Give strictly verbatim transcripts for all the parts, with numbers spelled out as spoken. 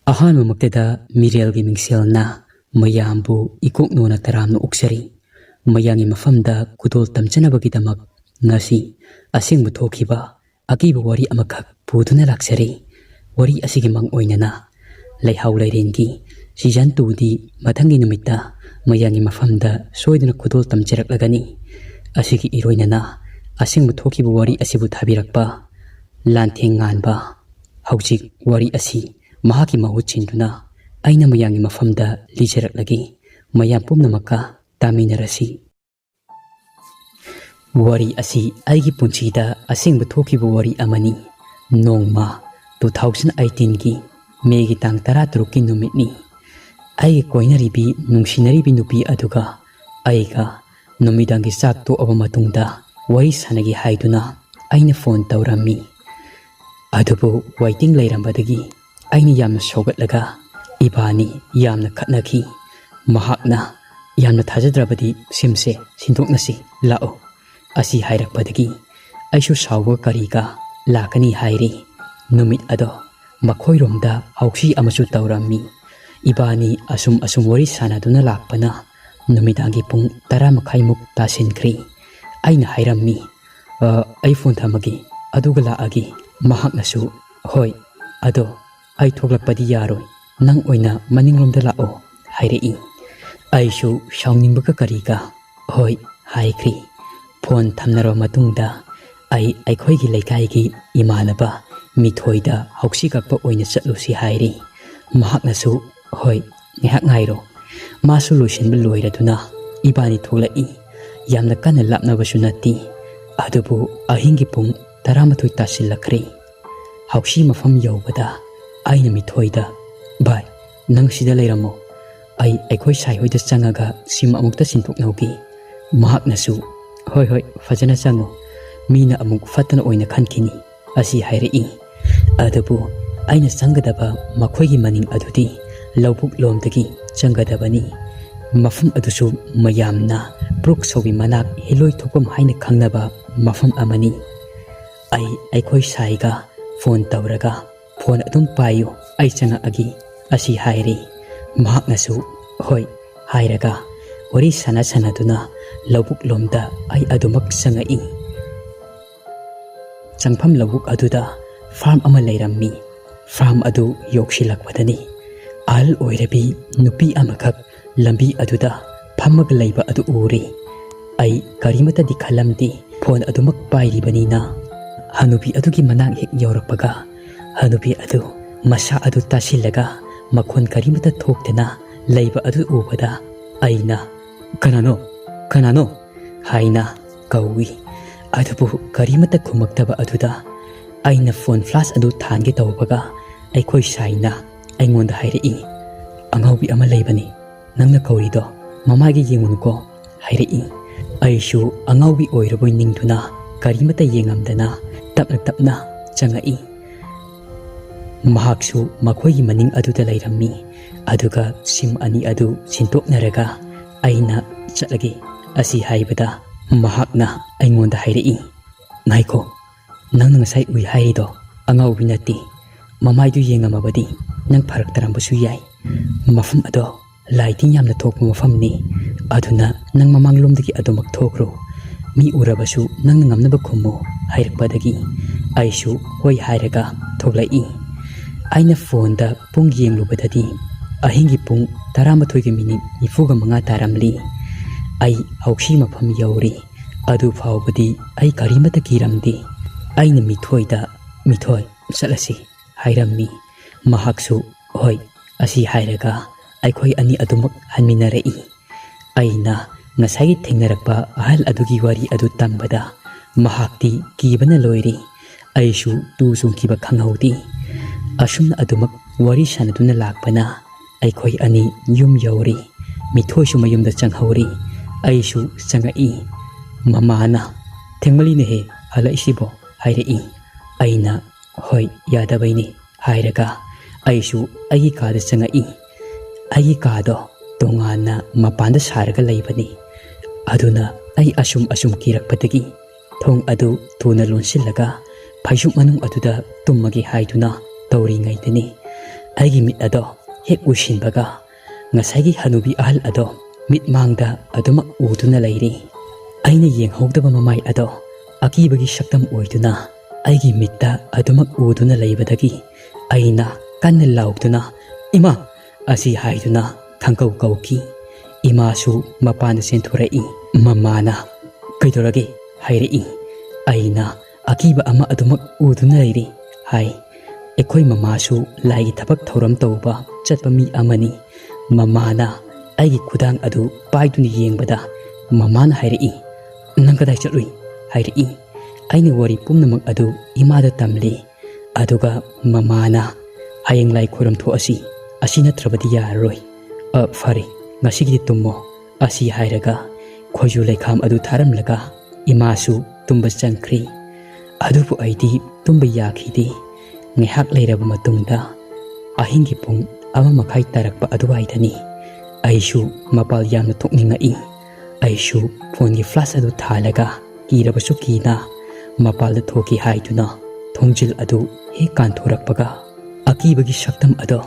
ꯑꯍꯥꯟꯕꯃꯛꯇꯗ ꯃꯤꯔꯦꯜꯒꯤ ꯃꯤꯡꯁꯦꯜꯅ ꯃꯌꯥꯝꯕꯨ ꯏꯀꯣꯛꯅꯣꯅ ꯇꯔꯥꯝꯅ ꯑꯣꯛꯆꯔꯤ꯫ ꯃꯌꯥꯝꯒꯤ ꯃꯐꯝꯗ ꯈꯨꯗꯣꯜ ꯇꯝꯖꯅꯕꯒꯤꯗꯃꯛ ꯉꯁꯤ ꯑꯁꯦꯡꯕ ꯊꯣꯛꯈꯤꯕ ꯑꯀꯤꯕ ꯋꯥꯔꯤ ꯑꯃꯈꯛ ꯄꯨꯗꯨꯅ ꯂꯥꯛꯆꯔꯤ꯫ ꯋꯥꯔꯤ ꯑꯁꯤꯒꯤ ꯃꯪ ꯑꯣꯏꯅꯅ ꯂꯩꯍꯥꯎ ꯂꯩꯔꯦꯟꯒꯤ season two ꯗꯤ ꯃꯊꯪꯒꯤ ꯅꯨꯃꯤꯠꯇ ꯃꯌꯥꯝꯒꯤ ꯃꯐꯝꯗ ꯁꯣꯏꯗꯅ ꯈꯨꯗꯣꯜ ꯇꯝꯖꯔꯛꯂꯒꯅꯤ꯫ ꯑꯁꯤꯒꯤ ꯏꯔꯣꯏꯅꯅ ꯑꯁꯦꯡꯕ ꯊꯣꯛꯈꯤꯕ ꯋꯥꯔꯤ ꯑꯁꯤꯕꯨ ꯊꯥꯕꯤꯔꯛꯄ ꯂꯥꯟꯊꯦꯡ ꯉꯥꯟꯕ ꯍꯧꯖꯤꯛ ꯋꯥꯔꯤ ꯑꯁꯤ ꯃꯍꯥꯛꯀꯤ ꯃꯍꯨꯠ ꯁꯤꯟꯗꯨꯅ ꯑꯩꯅ ꯃꯌꯥꯝꯒꯤ ꯃꯐꯝꯗ ꯂꯤꯖꯔꯛꯂꯒꯦ꯫ ꯃꯌꯥꯝ ꯄꯨꯝꯅꯃꯛꯀ ꯇꯥꯃꯤꯟꯅꯔꯁꯤ꯫ ꯋꯥꯔꯤ ꯑꯁꯤ ꯑꯩꯒꯤ ꯄꯨꯟꯁꯤꯗ ꯑꯁꯦꯡꯕ ꯊꯣꯛꯈꯤꯕ ꯋꯥꯔꯤ ꯑꯃꯅꯤ꯫ ꯅꯣꯡꯃ two thousand eighteen ꯒꯤ May ꯒꯤ ꯇꯥꯡ ꯇꯔꯥꯇꯔꯨꯛꯀꯤ ꯅꯨꯃꯤꯠꯅꯤ꯫ ꯑꯩꯒꯤ ꯀꯣꯏꯅꯔꯤꯕꯤ, ꯅꯨꯡꯁꯤꯅꯔꯤꯕꯤ ꯅꯨꯄꯤ ꯑꯗꯨꯒ ꯑꯩꯒ ꯅꯨꯃꯤꯗꯥꯡꯒꯤ ꯆꯥꯛ ꯇꯣꯛꯑꯕ ꯃꯇꯨꯡꯗ ꯋꯥꯔꯤ ꯁꯥꯟꯅꯒꯦ ꯍꯥꯏꯗꯨꯅ ꯑꯩꯅ phone ꯇꯧꯔꯝꯃꯤ꯫ ꯑꯗꯨꯕꯨ waiting ꯂꯩꯔꯝꯕꯗꯒꯤ ꯑꯩꯅ ꯌꯥꯝꯅ ꯁꯧꯒꯠꯂꯒ ꯏꯕꯥꯅꯤ ꯌꯥꯝꯅ ꯈꯠꯅꯈꯤ꯫ ꯃꯍꯥꯛꯅ ꯌꯥꯝꯅ ꯊꯥꯖꯗ꯭ꯔꯕꯗꯤ ꯁꯤꯝꯁꯦ ꯁꯤꯟꯗꯣꯛꯅꯁꯤ, ꯂꯥꯛꯑꯣ ꯑꯁꯤ ꯍꯥꯏꯔꯛꯄꯗꯒꯤ ꯑꯩꯁꯨ ꯁꯥꯎꯕ ꯀꯔꯤꯒ ꯂꯥꯛꯀꯅꯤ ꯍꯥꯏꯔꯤ꯫ ꯅꯨꯃꯤꯠ ꯑꯗꯣ ꯃꯈꯣꯏꯔꯣꯝꯗ ꯍꯧꯁꯤ ꯑꯃꯁꯨ ꯇꯧꯔꯝꯃꯤ꯫ ꯏꯕꯥꯅꯤ ꯑꯁꯨꯝ ꯑꯁꯨꯝ ꯋꯥꯔꯤ ꯁꯥꯟꯅꯗꯨꯅ ꯂꯥꯛꯄꯅ ꯅꯨꯃꯤꯗꯥꯡꯒꯤ ꯄꯨꯡ ꯇꯔꯥ ꯃꯈꯥꯏꯃꯨꯛ ꯇꯥꯁꯤꯟꯈ꯭ꯔꯤ꯫ ꯑꯩꯅ ꯍꯥꯏꯔꯝꯃꯤ, "ꯑ, ꯑꯩ phone ꯊꯝꯃꯒꯦ, ꯑꯗꯨꯒ ꯂꯥꯛꯑꯒꯦ"꯫ ꯃꯍꯥꯛꯅꯁꯨ, "ꯍꯣꯏ, ꯑꯗꯣ ꯑꯩ ꯊꯣꯛꯂꯛꯄꯗꯤ ꯌꯥꯔꯣꯏ, ꯅꯪ ꯑꯣꯏꯅ ꯃꯅꯤꯡꯂꯣꯝꯗ ꯂꯥꯛꯑꯣ" ꯍꯥꯏꯔꯛꯏ꯫ ꯑꯩꯁꯨ ꯁꯥꯎꯅꯤꯡꯕꯒ ꯀꯔꯤꯒ "ꯍꯣꯏ" ꯍꯥꯏꯈ꯭ꯔꯤ꯫ Phone ꯊꯝꯅꯔꯕ ꯃꯇꯨꯡꯗ ꯑꯩ ꯑꯩꯈꯣꯏꯒꯤ ꯂꯩꯀꯥꯏꯒꯤ ꯏꯃꯥꯟꯅꯕ ꯃꯤꯊꯣꯏꯗ ꯍꯧꯁꯤ ꯀꯛꯄ ꯑꯣꯏꯅ ꯆꯠꯂꯨꯁꯤ ꯍꯥꯏꯔꯤ꯫ ꯃꯍꯥꯛꯅꯁꯨ, "ꯍꯣꯏ, ꯉꯥꯏꯍꯥꯛ ꯉꯥꯏꯔꯣ"꯫ ꯃꯥꯁꯨ ꯂꯣꯏꯁꯤꯟꯕ ꯂꯣꯏꯔꯗꯨꯅ ꯏꯕꯥꯅꯤ ꯊꯣꯛꯂꯛꯏ꯫ ꯌꯥꯝꯅ ꯀꯟꯅ ꯂꯥꯞꯅꯕꯁꯨ ꯅꯠꯇꯦ, ꯑꯗꯨꯕꯨ ꯑꯍꯤꯡꯒꯤ ꯄꯨꯡ ꯇꯔꯥꯃꯥꯊꯣꯏ ꯇꯥꯁꯤꯜꯂꯛꯈ꯭ꯔꯦ꯫ ꯍꯧꯁꯤ ꯃꯐꯝ ꯌꯧꯕꯗ ꯑꯩꯅ ꯃꯤꯊꯣꯏꯗ, "ꯚꯥꯏ, ꯅꯪ ꯁꯤꯗ ꯂꯩꯔꯝꯃꯣ, ꯑꯩ ꯑꯩꯈꯣꯏ ꯁꯥꯏ ꯍꯣꯏꯗ ꯆꯪꯉꯒ ꯁꯤꯝ ꯑꯃꯨꯛꯇ ꯁꯤꯟꯗꯣꯛꯅꯧꯒꯦ"꯫ ꯃꯍꯥꯛꯅꯁꯨ, "ꯍꯣꯏ, ꯍꯣꯏ, ꯐꯖꯅ ꯆꯪꯉꯨ, ꯃꯤꯅ ꯑꯃꯨꯛ ꯐꯠꯇꯅ ꯑꯣꯏꯅ ꯈꯟꯈꯤꯅꯤ" ꯑꯁꯤ ꯍꯥꯏꯔꯛꯏ꯫ ꯑꯗꯨꯕꯨ ꯑꯩꯅ ꯆꯪꯒꯗꯕ ꯃꯈꯣꯏꯒꯤ ꯃꯅꯤꯡ ꯑꯗꯨꯗꯤ ꯂꯧꯕꯨꯛ ꯂꯣꯝꯗꯒꯤ ꯆꯪꯒꯗꯕꯅꯤ꯫ ꯃꯐꯝ ꯑꯗꯨꯁꯨ ꯃꯌꯥꯝꯅ ꯄ꯭ꯔꯨꯛ ꯁꯧꯕꯤ ꯃꯅꯥꯛ ꯍꯤꯂꯣꯏ ꯊꯣꯛꯐꯝ ꯍꯥꯏꯅ ꯈꯪꯅꯕ ꯃꯐꯝ ꯑꯃꯅꯤ꯫ ꯑꯩ ꯑꯩꯈꯣꯏ ꯁꯥꯏꯒ phone ꯇꯧꯔꯒ, "Phone ꯑꯗꯨꯝ ꯄꯥꯏꯌꯨ, ꯑꯩ ꯆꯪꯉꯛꯑꯒꯦ" ꯑꯁꯤ ꯍꯥꯏꯔꯦ꯫ ꯃꯍꯥꯛꯅꯁꯨ "ꯍꯣꯏ" ꯍꯥꯏꯔꯒ ꯋꯥꯔꯤ ꯁꯥꯟꯅ ꯁꯥꯟꯅꯗꯨꯅ ꯂꯧꯕꯨꯛ ꯂꯣꯝꯗ ꯑꯩ ꯑꯗꯨꯃꯛ ꯆꯪꯉꯛꯏ꯫ ꯆꯪꯐꯝ ꯂꯧꯕꯨꯛ ꯑꯗꯨꯗ ꯐꯥꯔꯝ ꯑꯃ ꯂꯩꯔꯝꯃꯤ꯫ ꯐꯥꯔꯝ ꯑꯗꯨ ꯌꯧꯁꯤꯜꯂꯛꯄꯗꯅꯤ ꯑꯍꯜ ꯑꯣꯏꯔꯕꯤ ꯅꯨꯄꯤ ꯑꯃꯈꯛ ꯂꯝꯕꯤ ꯑꯗꯨꯗ ꯐꯝꯃꯒ ꯂꯩꯕ ꯑꯗꯨ ꯎꯔꯦ꯫ ꯑꯩ ꯀꯔꯤꯃꯠꯇꯗꯤ ꯈꯜꯂꯝꯗꯦ꯫ ꯐꯣꯟ ꯑꯗꯨꯃꯛ ꯄꯥꯏꯔꯤꯕꯅꯤꯅ ꯍꯅꯨꯕꯤ ꯑꯗꯨꯒꯤ ꯃꯅꯥꯛ ꯍꯦꯛ ꯌꯧꯔꯛꯄꯒ ꯍꯅꯨꯕꯤ ꯑꯗꯨ ꯃꯁꯥ ꯑꯗꯨ ꯇꯥꯁꯤꯜꯂꯒ ꯃꯈꯣꯟ ꯀꯔꯤꯃꯠꯇ ꯊꯣꯛꯇꯅ ꯂꯩꯕ ꯑꯗꯨ ꯎꯕꯗ ꯑꯩꯅ "ꯀꯅꯥꯅꯣ? ꯀꯅꯥꯅꯣ?" ꯍꯥꯏꯅ ꯀꯧꯏ꯫ ꯑꯗꯨꯕꯨ ꯀꯔꯤꯃꯠꯇ ꯈꯨꯝꯃꯛꯇꯕ ꯑꯗꯨꯗ ꯑꯩꯅ ꯐꯣꯟ ꯐ꯭ꯂꯥꯁ ꯑꯗꯨ ꯊꯥꯟꯒꯦ ꯇꯧꯕꯒ ꯑꯩꯈꯣꯏ ꯁꯥꯏꯅ ꯑꯩꯉꯣꯟꯗ ꯍꯥꯏꯔꯛꯏ, "ꯑꯉꯥꯎꯕꯤ ꯑꯃ ꯂꯩꯕꯅꯤ, ꯅꯪꯅ ꯀꯧꯔꯤꯗꯣ ꯃꯃꯥꯏꯒ ꯌꯦꯡꯉꯨꯅꯨꯀꯣ" ꯍꯥꯏꯔꯛꯏ꯫ ꯑꯩꯁꯨ ꯑꯉꯥꯎꯕꯤ ꯑꯣꯏꯔꯕꯣꯏ ꯅꯤꯡꯗꯨꯅ ꯀꯔꯤꯃꯠꯇ ꯌꯦꯡꯉꯝꯗꯅ ꯇꯞꯅ ꯇꯞꯅ ꯆꯪꯉꯛꯏ꯫ ꯃꯍꯥꯛꯁꯨ ꯃꯈꯣꯏꯒꯤ ꯃꯅꯤꯡ ꯑꯗꯨꯗ ꯂꯩꯔꯝꯃꯤ꯫ ꯑꯗꯨꯒ ꯁꯤꯝ ꯑꯅꯤ ꯑꯗꯨ ꯁꯤꯟꯗꯣꯛꯅꯔꯒ ꯑꯩꯅ "ꯆꯠꯂꯒꯦ" ꯑꯁꯤ ꯍꯥꯏꯕꯗ ꯃꯍꯥꯛꯅ ꯑꯩꯉꯣꯟꯗ ꯍꯥꯏꯔꯛꯏ, "ꯉꯥꯏꯈꯣ, ꯅꯪꯅ ꯉꯁꯥꯏ ꯎꯏ ꯍꯥꯏꯔꯤꯗꯣ ꯑꯉꯥꯎꯕꯤ ꯅꯠꯇꯦ꯫ ꯃꯃꯥꯏꯗꯨ ꯌꯦꯡꯉꯝꯃꯕꯗꯤ ꯅꯪ ꯐꯔꯛ ꯇꯥꯔꯝꯕꯁꯨ ꯌꯥꯏ꯫ ꯃꯐꯝ ꯑꯗꯣ ꯂꯥꯏ ꯇꯤꯟ ꯌꯥꯝꯅ ꯊꯣꯛꯄ ꯃꯐꯝꯅꯤ꯫ ꯑꯗꯨꯅ ꯅꯪ ꯃꯃꯥꯡꯂꯣꯝꯗꯒꯤ ꯑꯗꯨꯃꯛ ꯊꯣꯛꯈ꯭ꯔꯣ꯫ ꯃꯤ ꯎꯔꯕꯁꯨ ꯅꯪꯅ ꯉꯝꯅꯕ ꯈꯨꯝꯃꯨ" ꯍꯥꯏꯔꯛꯄꯗꯒꯤ ꯑꯩꯁꯨ "ꯍꯣꯏ" ꯍꯥꯏꯔꯒ ꯊꯣꯛꯂꯛꯏ꯫ ꯑꯩꯅ ꯐꯣꯟꯗ ꯄꯨꯡ ꯌꯦꯡꯂꯨꯕꯗꯗꯤ ꯑꯍꯤꯡꯒꯤ ꯄꯨꯡ ꯇꯔꯥꯃꯥꯊꯣꯏꯒ ꯃꯤꯅꯤꯠ ꯅꯤꯐꯨꯒ ꯃꯉꯥ ꯇꯥꯔꯝꯂꯤ꯫ ꯑꯩ ꯍꯧꯁꯤ ꯃꯐꯝ ꯌꯧꯔꯤ꯫ ꯑꯗꯨ ꯐꯥꯎꯕꯗꯤ ꯑꯩ ꯀꯔꯤꯃꯠꯇ ꯀꯤꯔꯝꯗꯦ꯫ ꯑꯩꯅ ꯃꯤꯊꯣꯏꯗ, "ꯃꯤꯊꯣꯏ, ꯆꯠꯂꯁꯤ" ꯍꯥꯏꯔꯝꯃꯤ꯫ ꯃꯍꯥꯛꯁꯨ "ꯍꯣꯏ" ꯑꯁꯤ ꯍꯥꯏꯔꯒ ꯑꯩꯈꯣꯏ ꯑꯅꯤ ꯑꯗꯨꯃꯛ ꯍꯟꯃꯤꯟꯅꯔꯛꯏ꯫ ꯑꯩꯅ ꯉꯁꯥꯏꯒꯤ ꯊꯦꯡꯅꯔꯛꯄ ꯑꯍꯜ ꯑꯗꯨꯒꯤ ꯋꯥꯔꯤ ꯑꯗꯨ ꯇꯝꯕꯗ ꯃꯍꯥꯛꯇꯤ ꯀꯤꯕꯅ ꯂꯣꯏꯔꯦ꯫ ꯑꯩꯁꯨ ꯇꯨ ꯆꯣꯡꯈꯤꯕ ꯈꯪꯍꯧꯗꯦ꯫ ꯑꯁꯨꯝꯅ ꯑꯗꯨꯃꯛ ꯋꯥꯔꯤ ꯁꯥꯟꯅꯗꯨꯅ ꯂꯥꯛꯄꯅ ꯑꯩꯈꯣꯏ ꯑꯅꯤ ꯌꯨꯝ ꯌꯧꯔꯦ꯫ ꯃꯤꯊꯣꯏꯁꯨ ꯃꯌꯨꯝꯗ ꯆꯪꯍꯧꯔꯦ꯫ ꯑꯩꯁꯨ ꯆꯪꯉꯛꯏ꯫ ꯃꯃꯥꯅ, "ꯊꯦꯡꯃꯜꯂꯤꯅꯦꯍꯦ, ꯍꯜꯂꯛꯏꯁꯤꯕꯣ?" ꯍꯥꯏꯔꯛꯏ꯫ ꯑꯩꯅ, "ꯍꯣꯏ, ꯌꯥꯗꯕꯩꯅꯤ" ꯍꯥꯏꯔꯒ ꯑꯩꯁꯨ ꯑꯩꯒꯤ ꯀꯥꯗ ꯆꯪꯉꯛꯏ꯫ ꯑꯩꯒꯤ ꯀꯥꯗꯣ ꯇꯣꯉꯥꯟꯅ ꯃꯄꯥꯟꯗ ꯁꯥꯔꯒ ꯂꯩꯕꯅꯤ꯫ ꯑꯗꯨꯅ ꯑꯩ ꯑꯁꯨꯝ ꯑꯁꯨꯝ ꯀꯤꯔꯛꯄꯗꯒꯤ ꯊꯣꯡ ꯑꯗꯨ ꯊꯨꯅ ꯂꯣꯟꯁꯤꯜꯂꯒ ꯐꯩꯖꯨꯞ ꯃꯅꯨꯡ ꯑꯗꯨꯗ ꯇꯨꯝꯃꯒꯦ ꯍꯥꯏꯗꯨꯅ ꯇꯧꯔꯤꯉꯩꯗꯅꯤ ꯑꯩꯒꯤ ꯃꯤꯠ ꯑꯗꯣ ꯍꯦꯛ ꯎꯏꯁꯤꯟꯕꯒ ꯉꯁꯥꯏꯒꯤ ꯍꯅꯨꯕꯤ ꯑꯍꯜ ꯑꯗꯣ ꯃꯤꯠꯃꯥꯡꯗ ꯑꯗꯨꯃꯛ ꯎꯗꯨꯅ ꯂꯩꯔꯤ꯫ ꯑꯩꯅ ꯌꯦꯡꯍꯧꯗꯕ ꯃꯃꯥꯏ ꯑꯗꯣ ꯑꯀꯤꯕꯒꯤ ꯁꯛꯇꯝ ꯑꯣꯏꯗꯨꯅ ꯑꯩꯒꯤ ꯃꯤꯠꯇ ꯑꯗꯨꯃꯛ ꯎꯗꯨꯅ ꯂꯩꯕꯗꯒꯤ ꯑꯩꯅ ꯀꯟꯅ ꯂꯥꯎꯗꯨꯅ, "ꯏꯃꯥ!" ꯑꯁꯤ ꯍꯥꯏꯗꯨꯅ ꯈꯪꯀꯧ ꯀꯧꯈꯤ꯫ ꯏꯃꯥꯁꯨ ꯃꯄꯥꯟꯗ ꯆꯦꯟꯊꯣꯔꯛꯏ꯫ ꯃꯃꯥꯅ, "ꯀꯩꯗꯧꯔꯒꯦ?" ꯍꯥꯏꯔꯛꯏ꯫ ꯑꯩꯅ, "ꯑꯀꯤꯕ ꯑꯃ ꯑꯗꯨꯃꯛ ꯎꯗꯨꯅ ꯂꯩꯔꯤ" ꯍꯥꯏ꯫ ꯑꯩꯈꯣꯏ ꯃꯃꯥꯁꯨ ꯂꯥꯏꯒꯤ ꯊꯕꯛ ꯊꯧꯔꯝ ꯇꯧꯕ ꯆꯠꯄ ꯃꯤ ꯑꯃꯅꯤ꯫ ꯃꯃꯥꯅ ꯑꯩꯒꯤ ꯈꯨꯗꯥꯡ ꯑꯗꯨ ꯄꯥꯏꯗꯨꯅ ꯌꯦꯡꯕꯗ ꯃꯃꯥꯅ ꯍꯥꯏꯔꯛꯏ, "ꯅꯪ ꯀꯗꯥꯏ ꯆꯠꯂꯨꯏ?" ꯍꯥꯏꯔꯛꯏ꯫ ꯑꯩꯅ ꯋꯥꯔꯤ ꯄꯨꯝꯅꯃꯛ ꯑꯗꯨ ꯏꯃꯥꯗ ꯇꯝꯂꯤ꯫ ꯑꯗꯨꯒ ꯃꯃꯥꯅ, "ꯍꯌꯦꯡ ꯂꯥꯏ ꯈꯣꯏꯔꯝ ꯊꯣꯛꯑꯁꯤ, ꯑꯁꯤ ꯅꯠꯇ꯭ꯔꯕꯗꯤ ꯌꯥꯔꯔꯣꯏ꯫ ꯑ, ꯐꯔꯦ, ꯉꯁꯤꯒꯤꯗꯤ ꯇꯨꯝꯃꯣ" ꯑꯁꯤ ꯍꯥꯏꯔꯒ ꯈꯣꯏꯖꯨ ꯂꯩꯈꯥꯝ ꯑꯗꯨ ꯊꯥꯔꯝꯂꯒ ꯏꯃꯥꯁꯨ ꯇꯨꯝꯕ ꯆꯪꯈ꯭ꯔꯤ꯫ ꯑꯗꯨꯕꯨ ꯑꯩꯗꯤ ꯇꯨꯝꯕ ꯌꯥꯈꯤꯗꯦ꯫ ꯉꯥꯏꯍꯥꯛ ꯂꯩꯔꯕ ꯃꯇꯨꯡꯗ ꯑꯍꯤꯡꯒꯤ ꯄꯨꯡ ꯑꯃ ꯃꯈꯥꯏ ꯇꯥꯔꯛꯄ ꯑꯗꯨꯋꯥꯏꯗꯅꯤ꯫ ꯑꯩꯁꯨ ꯃꯄꯥꯜ ꯌꯥꯝꯅ ꯊꯣꯛꯅꯤꯡꯉꯛꯏ꯫ ꯑꯩꯁꯨ ꯐꯣꯟꯒꯤ ꯐ꯭ꯂꯥꯁ ꯑꯗꯨ ꯊꯥꯜꯂꯒ ꯀꯤꯔꯕꯁꯨ ꯀꯤꯅ ꯃꯄꯥꯜꯗ ꯊꯣꯛꯀꯦ ꯍꯥꯏꯗꯨꯅ ꯊꯣꯡꯖꯤꯜ ꯑꯗꯨ ꯍꯦꯛ ꯀꯥꯟꯊꯣꯔꯛꯄꯒ ꯑꯀꯤꯕꯒꯤ ꯁꯛꯇꯝ ꯑꯗꯣ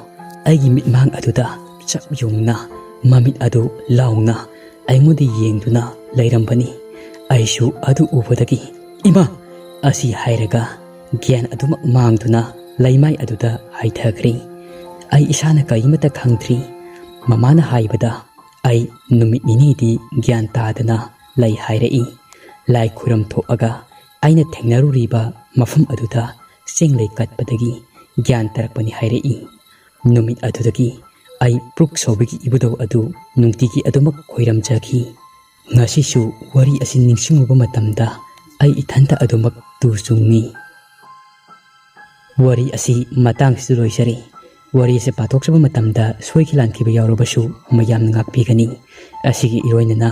ꯑꯩꯒꯤ ꯃꯤꯠꯃꯥꯡ ꯑꯗꯨꯗ ꯆꯞ ꯌꯨꯡꯅ ꯃꯃꯤꯠ ꯑꯗꯨ ꯂꯥꯎꯅ ꯑꯩꯉꯣꯟꯗ ꯌꯦꯡꯗꯨꯅ ꯂꯩꯔꯝꯕꯅꯤ꯫ ꯑꯩꯁꯨ ꯑꯗꯨ ꯎꯕꯗꯒꯤ, "ꯏꯃꯥ!" ꯑꯁꯤ ꯍꯥꯏꯔꯒ ꯒ꯭ꯌꯥꯟ ꯑꯗꯨꯃꯛ ꯃꯥꯡꯗꯨꯅ ꯂꯩꯃꯥꯏ ꯑꯗꯨꯗ ꯍꯥꯏꯊꯈ꯭ꯔꯦ꯫ ꯑꯩ ꯏꯁꯥꯅ ꯀꯔꯤꯃꯠꯇ ꯈꯪꯗ꯭ꯔꯤ꯫ ꯃꯃꯥꯅ ꯍꯥꯏꯕꯗ ꯑꯩ ꯅꯨꯃꯤꯠ ꯅꯤꯅꯤꯗꯤ ꯒ꯭ꯌꯥꯟ ꯇꯥꯗꯅ ꯂꯩ ꯍꯥꯏꯔꯛꯏ꯫ ꯂꯥꯏ ꯈꯨꯔꯝ ꯊꯣꯛꯑꯒ ꯑꯩꯅ ꯊꯦꯡꯅꯔꯨꯔꯤꯕ ꯃꯐꯝ ꯑꯗꯨꯗ ꯆꯦꯡ ꯂꯩ ꯀꯠꯄꯗꯒꯤ ꯒ꯭ꯌꯥꯟ ꯇꯥꯔꯛꯄꯅꯤ ꯍꯥꯏꯔꯛꯏ꯫ ꯅꯨꯃꯤꯠ ꯑꯗꯨꯗꯒꯤ ꯑꯩ ꯄ꯭ꯔꯨꯛ ꯁꯧꯕꯒꯤ ꯏꯕꯨꯙꯧ ꯑꯗꯨ ꯅꯨꯡꯇꯤꯒꯤ ꯑꯗꯨꯃꯛ ꯈꯣꯏꯔꯝꯖꯈꯤ꯫ ꯉꯁꯤꯁꯨ ꯋꯥꯔꯤ ꯑꯁꯤ ꯅꯤꯡꯁꯤꯡꯂꯨꯕ ꯃꯇꯝꯗ ꯑꯩ ꯏꯊꯟꯇ ꯑꯗꯨꯃꯛ ꯇꯨ ꯆꯨꯡꯉꯤ꯫ ꯋꯥꯔꯤ ꯑꯁꯤ ꯃꯇꯥꯡꯁꯤꯗ ꯂꯣꯏꯖꯔꯦ꯫ ꯋꯥꯔꯤ ꯑꯁꯤ ꯄꯥꯊꯣꯛꯆꯕ ꯃꯇꯝꯗ ꯁꯣꯏꯈꯤ ꯂꯥꯟꯈꯤꯕ ꯌꯥꯎꯔꯕꯁꯨ ꯃꯌꯥꯝꯅ ꯉꯥꯛꯄꯤꯒꯅꯤ꯫ ꯑꯁꯤꯒꯤ ꯏꯔꯣꯏꯅꯅ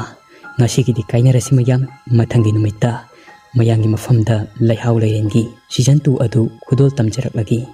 ꯉꯁꯤꯒꯤꯗꯤ ꯀꯥꯏꯅꯔꯁꯤ ꯃꯌꯥꯝ, ꯃꯊꯪꯒꯤ ꯅꯨꯃꯤꯠꯇ ꯃꯌꯥꯝꯒꯤ ꯃꯐꯝꯗ ꯂꯩꯍꯥꯎ ꯂꯩꯔꯦꯟꯒꯤ ꯁꯤꯖꯟ ꯇꯨ ꯑꯗꯨ ꯈꯨꯗꯣꯜ ꯇꯝꯖꯔꯛꯂꯒꯦ꯫